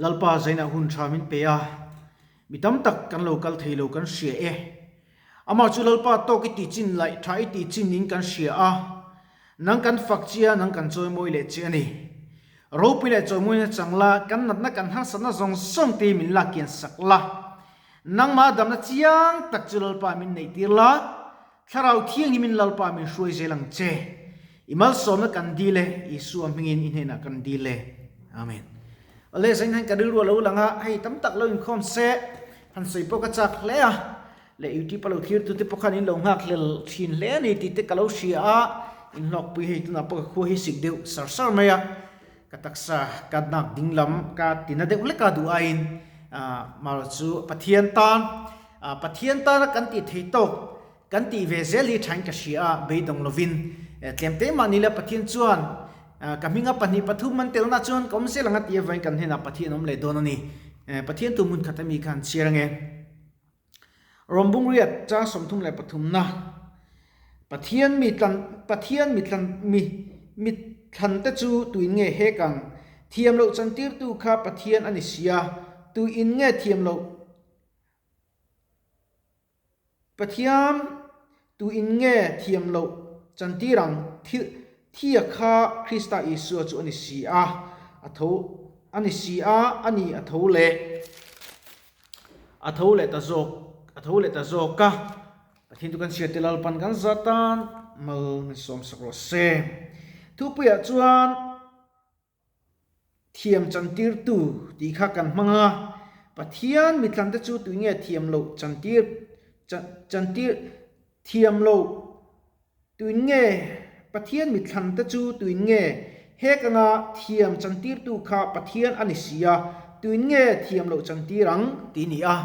Lalpa zainah hun tha min pe a, mi tam tak kan lo kal thei lo kan hria e. Amah chu Lalpa tawk i tih chin laih tha i tih chin in kan hria a, nang kan fak che a, nang kan chawimawi leh che a ni. Ropui leh chawimawina chang la, kan natna kan harsatna zawng zawng te hi min lak kian sak la. Nangmah damna chiang tak chu Lalpa min neih tir la, Thlarau Thianghimin Lalpa min hruai zel ang che. I malsawmna kan dil e, Isua hmingin i hnenah kan dil e. Amen. Awle, zain hian ka rilru a lo lang a, hei tam tak lo inkhawm se, han sawi pawh ka chak hle a, leh YouTube a lo thlirtute pawh khan in lo nghak hlel thin hle a ni tih te ka lo hria a, inhlawkpui hei tunah pawh ka khua hi sik deuh sar sar mai a, ka taksa ka nak ding lam ka tina deuh hlek a duh aiin marawh chu Pathian tan Pathian tana kan tih thei tawk kan tih ve zel hi thain ka hria a, beidawng lovin tlem te mah nila Pathian chuan ka hminga pahnih pathum an telna chuan ka awm zel ang a tih avangin kan hnenah Pathian awm leh dawn a ni. Pathian tu hmun khat ami kha an chhiar ange. Rawmbungriat chang 33 na Pathian mi tlan Pathian mi tlan mi mi thlan te chu tuin nge hek ang? Thiam loh chantirtu kha Pathian a ni sia, tuin nge thiam loh Pathian tuin nge thiam loh chantir ang? Thil thia kha Krista Isua chu a ni si a, a tho a ni si a, a ni a tho leh a tho leh ta zawk a tho leh ta zawk a. Pathian chu kan hriat te Lalpan kan zatan mal min sawmsak rawh se. Thupuiah chuan Thiam chantirtu tih kha kan hmang a, Pathian mithlante chu tui nge thiam loh chantir chantir thiam loh tui nge Pathian mithlante chu tui nge hek anga thiam chantirtu kha Pathian a ni si a, tui nge thiam loh chantir ang tih ni a.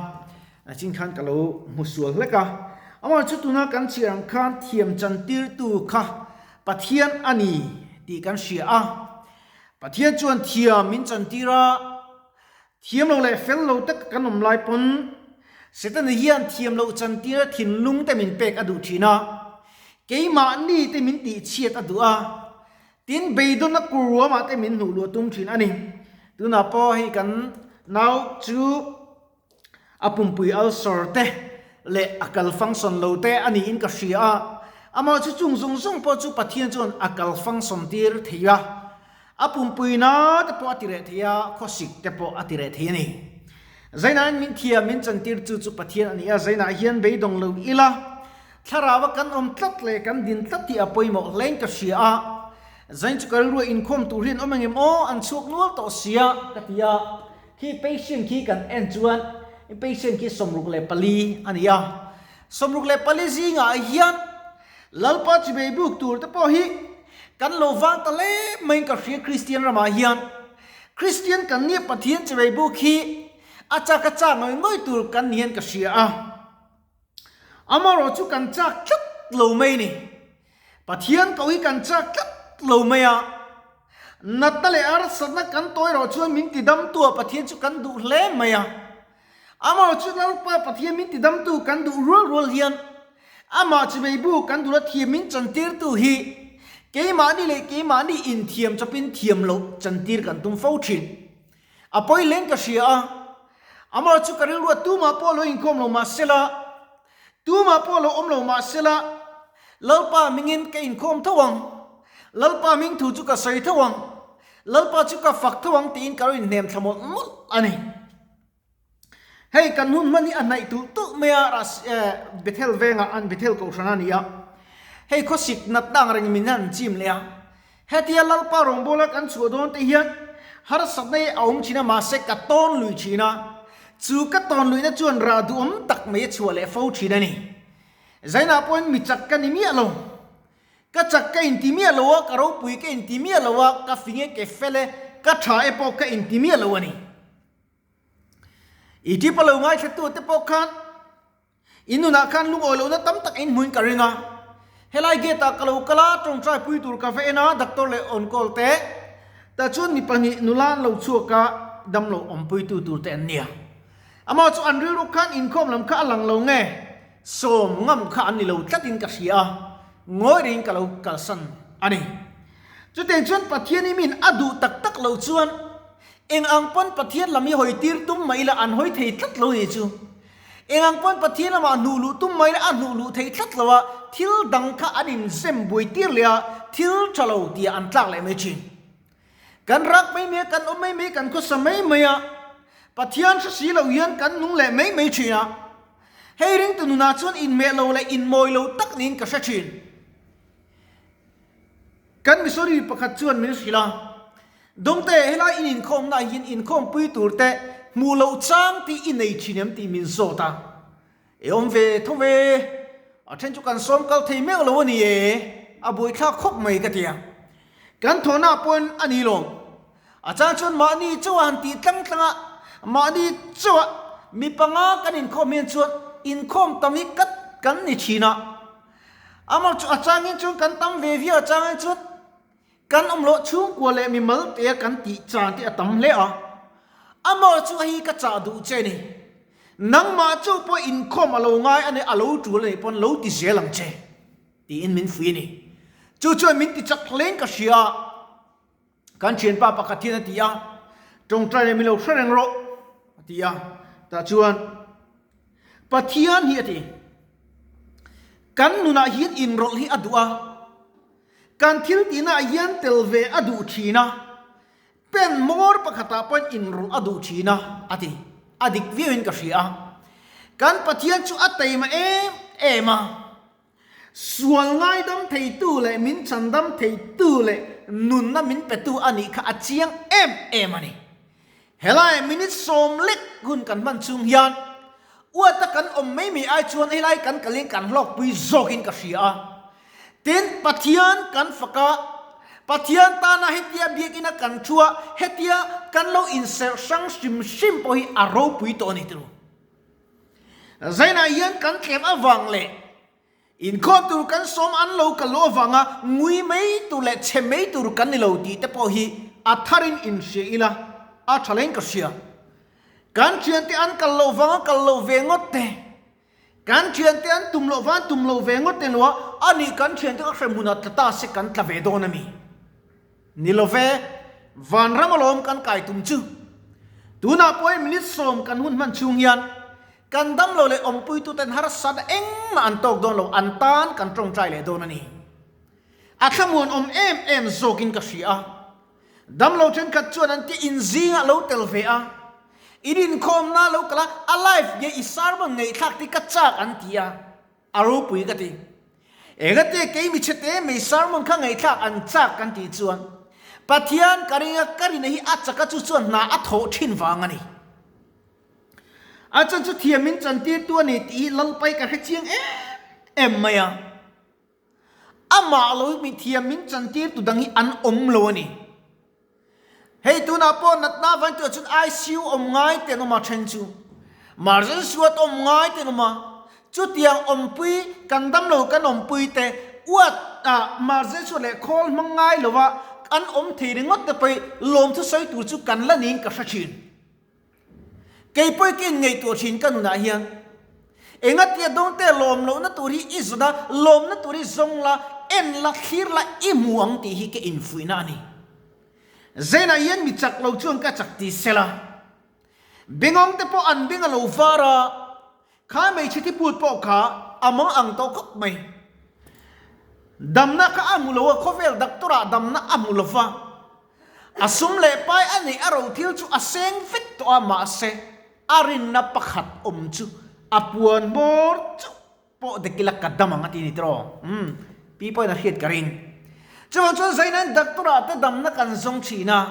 A chin khan ka lo hmu sual hlek a. Amah chu tuna kan chhiar ang khan thiam chantirtu kha Pathian a ni tih kan hria a. Pathian chuan thiam min chantir a, thiam lo leh fel lo tak kan awm lai pawn Setana hian thiam loh chantir a thinlung te min pek a duh thin a, keimahni te min tihchhiat a duh a, tin beidawnna kur ruamah te min hnuh luh a tum thin a ni. Tunah pawh hei kan nau chu A pumpui ulcer te leh a kal function lo te a niin ka hria a, amah chu chung zawng zawng pawh chu Pathian chuan a kal function tir thei a, a pumpui na te pawh a ti reh thei a, khawsik te pawh a ti reh thei a ni. Zainain min thiam min chantir chu chu Pathian a ni a, zainah hian beidawng lo ila, thlarau a kan awm tlat leh kan din tlat tih a pawimawh hlein ka hria a, zain chu ka rilru a inkhawm tur hi an awm engem aw, an chhuak nual tawh sia ka ti a. Khi patient khi kan en chuan patient khi 64 a ni a. 64 zingah hian Lalpa chibei buk tur te pawh hi kan lo vang ta hle maiin ka hria Kristian ramah hian. Kristian kan nia Pathian chibei buk hi a chak a chak ngawih ngawih tur kan ni hian ka hria a. Amaherawh chu kan chak tlat lo mai ni. Pathian ko hi kan chak tlat lo mai a. Natna leh harsatna kan tawi erawh chuan min tidamtu a Pathian chu kan duh hle mai a. Amaherawh chu Lalpa Pathian min tidamtu kan duh rual rual hian amah chibeibu kan duhla thiam min chantirtu hi keimahni leh keimahni inthiam chawpin thiam loh chantir kan tum fo thin. A pawi leng ka hria a, amah chu ka rilru a tumah pawh lo inkhawm lo mah sela, tumah pawh lo awm lo mah sela, Lalpa hmingin ka inkhawm tho ang, Lalpa hming thu chu ka sawi tho ang, Lalpa chu ka fak tho ang tiin ka lo inhnem thla mawlh mawlh a ni. Hei kan hun hman hi a hnaih tulh tulh mai a, Bethel vengah an Bethel kohhran a ni a, hei khawsik natna ang reng min han chim leh a, Hetia Lalpa rawngbawla kan chhuah dawn te hian harsatna hi a awm thin a, mahse ka tawn lui thin a, chu ka tawn luihna chuan rah duhawm tak mai a chhuah leh fo thin a ni. Zainah pawhin mi chak ka ni miah lo, ka chak ka inti miah lo a, ka ropui ka inti miah lo a, ka fing e, ke fel e, ka tha e pawh ka inti miah lo a ni. I tipa lo ngaithla te pawh khan In nunah khan lungawi lohna tam tak in hmuin ka ring a. Helai gate ah ka lo kal a, tawngtai pui tur ka va en a, doctor leh on call te. Tah chuan mi pahnih nula an lo chhuak a, damlo awmpuitu tur te an nia. Amah chu an rilru khan inkhawm lam kha a lang lo nge, sawm ngam kha an ni lo tlatin ka hria a, ngawi rengin ka lo kalsan a ni. Chutiang chuan Pathian i min a duh tak tak lo chuan. Eng ang pawn Pathian lam hi hawi tir tum mah ila an hawi thei tlat lo nih chu. Eng ang pawn Pathian lamah hnuh luh tum mah ila a hnuh luh thei tlat lo a, thil dang kha an inzem buai tir leh a, thil tha lo tih ah an tlak leh mai thin. Kan rak mai mai a, kan awm mai mai, kan khawsa mai mai a, Pathian hre si lo hian kan nung leh mai mai thin a. Hei ringtu nunah chuan inhmeh lo leh inmawi lo tak niin ka hre thin. Kan missionary pakhat chuan min hrilh a, Dawngte, helai in inkhawmna ah hian inkhawmpui tur te hmuh loh chang tih i nei thin em tih min zawt a. E awm ve tho ve, a then chu kan sawm kal thei meuh lo a ni e, a buaithlak khawp mai ka ti a. Kan thawhna ah pawhin a ni lo. A chang chuan mahni chauh a han tih tlang tlang a, mahni chauh a mi panga kan inkhawm hian chuan inkhawm tam hi kat kan ni thin a. Amah chu a changin chuan kan tam ve viau a changin chuan kan awm loh chhungkua leh mimal te a kan tih chan te a tam hle a. Amah chu hei ka chah duh che ni. Nangmah chu pawh inkhawm a lo ngai a ni, a lo tul a nih pawn lo ti zel ang che tiin min fuih a ni. Chu chuan min ti chak hlein ka hria a. Kan thianpa pakhat hian a ti a, Tawngtai leh min lo hre reng rawh, a ti a. Tah chuan Pathian hi a ti, Kan nunah hian inrawlh hi a duh a, kan thil tihnaah hian tel ve a duh thin a, pen hmawr pakhatah pawhin inrawlh a duh thin a, a ti. A dik viauin ka hria a. Kan Pathian chu a taima em em a. Sual ngaidam theitu leh min chandam theitu leh nunna min petu a nih kha a chiang em em a ni. Helai minute sawm lek hun kan hman chung hian uata kan awm mai mai ai chuan helai kan kalin kan hlawkpui zawkin ka hria a. Tin, Pathian kan fak a, Pathian tana hetia biakina kan thu a, hetia kan lo inserh hrang hrim hrim pawh hi a ropui tawh a ni tiro. Zainah hian kan tlem avang leh inkhawm tur kan sawm an lo kal loh avanga ngui mai tur leh chhe mai tur kan ni lo tih te pawh hi a tharin inhria ila a tha leng ka hria. Kan thiante an kal loh vanga kal loh ve ngawt te, kan thiante an tum loh vanga tum loh ve ngawt te lua a nih kan thiante ka hrem hunah tla ta se kan tla ve dawn a mi? Ni lo ve, vanram alawm kan kai tum chu. Tunah pawhin minute sawm kan hun hman chhung hian kan damlo leh awmpuituten harsatna engmah an tawk dawn lo, an tan kan tawngtai leh dawn a ni. A thlamuan awm em em zawkin ka hria a. Damlo thenkhat chuan an ti inzingah lo tel ve a, in inkhawmna lo kal a, a live nge i sermon ngaihthlak ti ka chak an ti a. A ropui ka ti. Engate kei mi chhete mei sermon kha ngaihthlak an chak kan tih chuan Pathian ka ring a, ka rina hi a chak a chu chuan hna a thawh thin vang a ni. A chan chu thiam min chantirtu a ni tih hi Lalpai ka hre chiang em em mai a. Amah lo hi mi thiam min chantirtu dang hi an awm lo a ni. Hei tunah pawh natna avangin tunah chuan ICU awm ngai te an awm a then chu emergency ward awm ngai te an awm a, chutiang awmpui kan damlo kan awmpui te ward ah emergency ward leh khawl hmang ngai lo a an awm thei ringawt te pawh hi lawmthu sawi tur chu kan la niin ka hre thin. Kei pawh hi ka inngaihtuah thin ka nunah hian engatia dawngte lawm lohna tur hi i zawt a, lawmna tur hi zawng la, en la, thlir la, i hmu ang tih hi ka infuihna a ni. Zainah hian mi chak lo chuan ka chak ti sela, bengawng te pawh an beng a lo var a, kha hmeichhe thiput pawh kha a mang ang tawh khawp mai. Damna kha a hmu lo a, khawvel doctor ah damna a hmu lo va, A sum leh pai a neih a ro thil chu a seng vek tawh a, mahse a rinna pakhat awm chu a puan hmawr chauh pawh dek ila ka dam ang a ti a ni tiraw? Umm, pi pawhin a hriat ka ring. Chuvang chuan Zainain doctor ah te damna kan zawng thin a,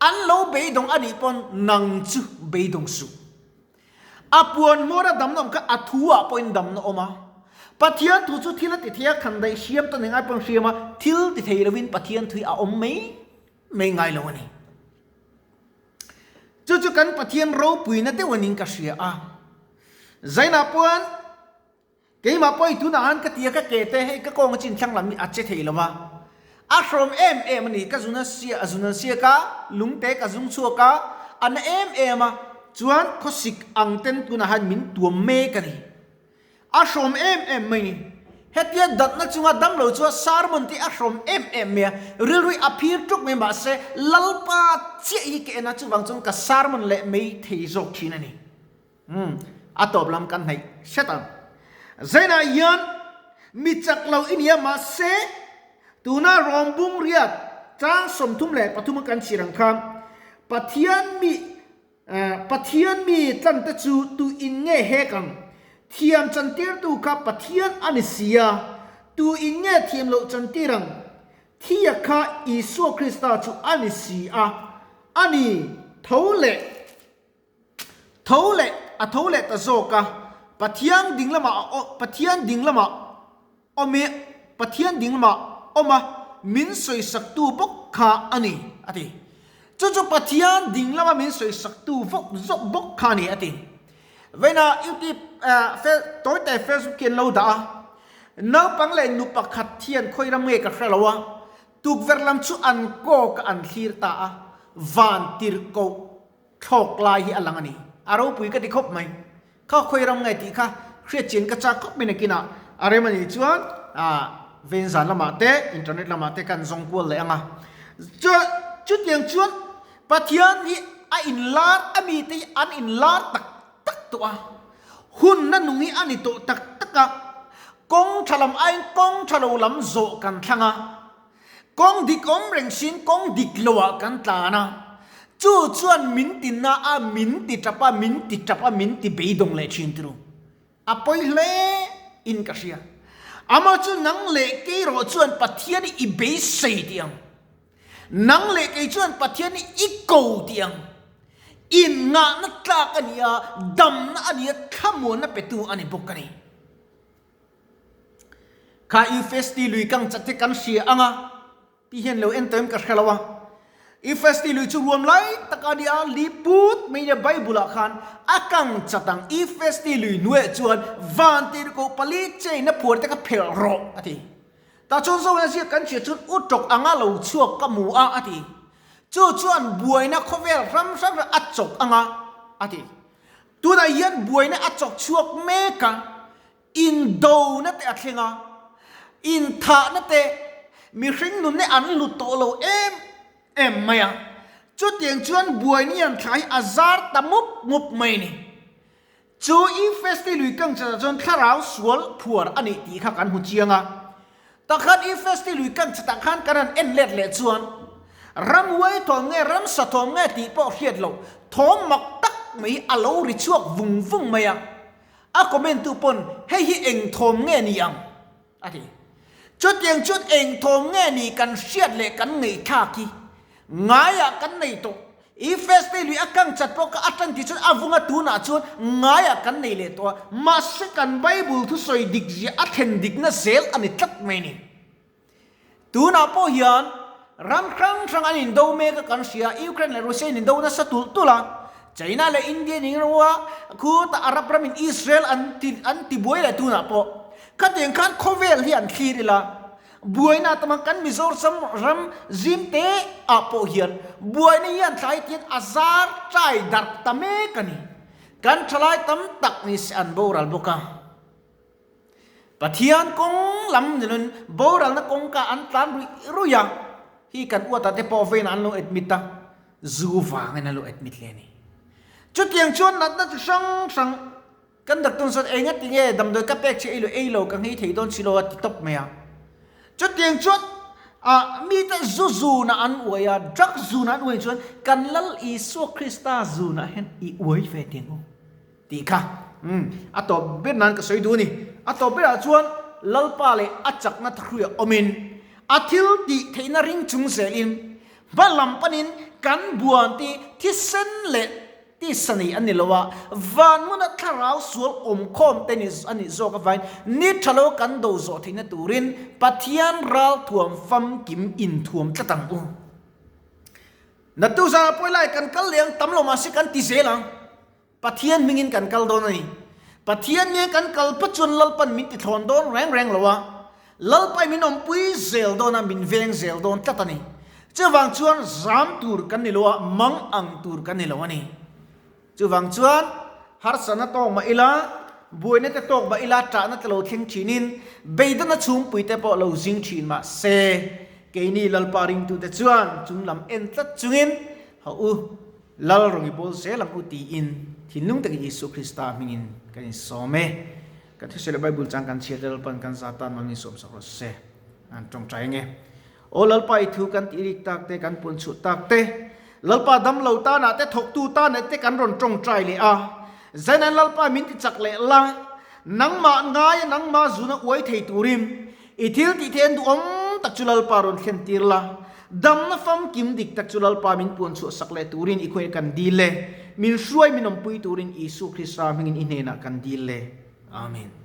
an lo beidawng a nih pawn nang chu beidawng suh. A puan hmawra damna awm kha a thu ah pawhin damna awm a. Pathian thu chu thil a ti thei a, khan daih hriam ta nengai pawn hriam a, thil ti thei lovin Pathian thu hi a awm mai mai ngai lo a ni. Chu chu kan Pathian ropuina deuh anin ka hria a. Zainah puan Keimah pawh i tunah han ka ti a, ka ke te hei ka kawng a chin thlang lam hi a che thei lo va, a hrawm em em a ni, ka zun a sia, a zun an siak a, lung te ka zung chhuak a, a na em em a, chuan khawsik ang ten tunah han min tuam mek a ni. A hrawm em em mai ni. Hetia datna chunga damlo chuan sermon te a hrawm em em mai a, rilru a phir tuk mai mahse Lalpa chiah hi ka en a, chuvang chuan ka sermon leh mai thei zawk thin a ni. Umm, a tawp lam kan hnaih hret ang. Zainah hian mi chak lo i nia mahse tuna rawmbung riat chang 33 a kan chhir ang khan Pathian mi Pathian mi tlante chu tu in nge hek ang? Thiam chantirtu kha Pathian a ni si a, tu in nge thiam loh chantir ang? Thia kha Isua Krista chu a ni si a, a ni, tho leh, tho leh, a tho leh ta zawk a, Pathian ding lamah, Pathian ding lamah awm i, Pathian ding lamah awm a, min sawisaktu bawk kha a ni, a ti. Chu chu Pathian ding lama min sawisaktu vawk zawk bawk kha a ni, a ti. Vawiinah YouTube tawite Facebook hi an lo dah a, naupang leh nu pakhat hian khawi ram nge ka hre lo a, tukverh lam chu an kawk a an thlir ta a, van tirhkoh thlawk lai hi a lang a ni. A ropui ka ti khawp mai. Kha khawi ram nge tih kha hriat chian ka chak khawp mai nakinah a rem a nih chuan ven zan lamah te internet lamah te kan zawng kual leh ang a. Chutiang chuan Pathian hi a inlar a mite hi an inlar tak tak tawh a, hunna nung hi a ni tawh tak tak a, kawng tha lam aiin kawng tha lo lam zawh kan thlang a. Kawng dik awm reng sin kawng dik lo ah kan tlan a, chu chuan min ti na a, min ti tap a, min ti tap a, min ti beidawng leh thin turu. A pawi hle in ka hria. Amah chu nang leh kei rawh chuan Pathian hi i beisei tih ang. Nang leh kei chuan Pathian hi i ko tih ang. In ngahna tlak a ni a, damna a ni a, thlamuanna petu a ni bawk a ni. Kha Eufesti lui kang chat hi kan hria ang a, ti hian lo en tawh em ka hre lo a. Eufesti lui chu ruam lai tak a nia, li put mai nia Bible ah khan a kang chat ang Eufesti lui hnuaiah chuan van tirhkoh pali chain a phuar te kha phelh rawh a ti. Tah chuan Zohna ziak kan hria chuan u tawk anga lo chhuak ka hmu a a ti. Chu chuan buaina khawvel ram hrang hrang a chawk ang a a ti. Tunah hian buaina a chawk chhuak mek a, indona te a thleng a, inthahna te, mihring nunne an lut tawh lo em em mai a. Chutiang chuan buaina hian thla hi a zar ta mup mup mai a ni. Chu Efesti lui kang chatah chuan thlarau sual phuar a nih tih kha kan hmu chiang a. Takhan Efesti lui kang chatah khan kan han en let leh chuan ramhuai thawm nge ramsa thawm nge tih pawh hriat loh thawm mak tak mai a lo ri chhuak vung vung mai a. A comment tu pawn hei hi eng thawm nge ni ang? A ti. Chutiang chuan eng thawm nge ni kan hriat leh kan ngaihthlak hi ngaiah kan nei tawh. I feste lui a kang chat pawh kha a tan tih chuan a vunga tunah chuan ngaiah kan nei leh tawh a, mahse kan Bible thusawi dik zia a thlen dikna zel a ni tlat mai ni. Tunah pawh hian ram hrang hrang an indo mek a kan hria, Ukraine leh Russia in indo nasa tulh tulh a, China leh India in indo a, khutah Arab ramin Israel an ti an ti buai leh tunah pawh. Khatiang khan khawvel hi an thlir ila, buaina tam a kan Mizoram ram zim te ah pawh hian buaina hian thlai tian a zar chai darh ta mek a ni. Kan thalai tam tak ni se an boral bawk a. Pathian kawng lam ni loin boralna kawngka an tlan ruih ruih a, hi kan uata te pawh vein an lo admit a, zu vangin an lo admit leh a ni. Chutiang chuan natna chi hrang hrang kan doctor chuan enga ti nge damdawi ka pek che ei lo ei lo ka nghei thei dawn si lo a ti tawp mai a. Chutiang chuan ah mite zu zuna an uai a, drug zuna an uai chuan kan Lal Isua Krista zunah hian i uai ve teng u. Tih kha umm a tawp ber nan ka sawi duh a ni. A tawp berah chuan Lalpa leh a chakna thahruiah awmin a thil tih theihna ring chung zelin hma lam panin kan buan te thisen leh tisa nei an ni lo a, van hmuna thlarau sual awmkhawm te ni a nih zawk avangin ni tha lo kan do zawh theihna turin Pathian ralthuam famkim inthuam tlat ang u. Natu zan ah pawh helai kan kal leh ang tam lo mahse kan ti zel ang. Pathian hmingin kan kal dawn a ni. Pathian nge kan kal phawt chuan Lalpan min ti thlawn dawn reng reng lo a, Lalpai min awmpui zel dawn a, min veng zel dawn tlat a ni. Chuvang chuan zam tur kan ni lo a, mang ang tur kan ni lo a ni. Chuvang chuan harsatna tawng mah ila. Buaina te tawk bah ila ṭahna te lo thleng ṭhinin beidawna chhungpui te pawh lo zing ṭhin mah se, keini Lalpa ringtute chuan chung lam en tlat chungin, Hawh u, Lal rawn i bawl zel ang u tiin thinlung takin Isua Krista hmingin kan insawm e. Kan thusawi leh Bible chang kan chhiar te Lalpan kan za tan mal min sawm sak rawh se. An tawngtai ange. Aw Lalpa i thu kan tih rik tak te, kan puan chhuah tak te, Lalpa damlo tanah te, thawktu tanah te kan rawn tawngtai leh a. Zainan Lalpa min ti chak leh la, nangmah ngaia nangmah zuna uai thei turin i thil tih theih an duhawm tak chu Lalpa rawn thlen tir la. Damna famkim dik tak chu Lalpa min puan chhuah sak leh turin i khawiah kan dil e. Min hruai min awmpui turin Isua Krista hmingin i hnenah kan dil e. Amen.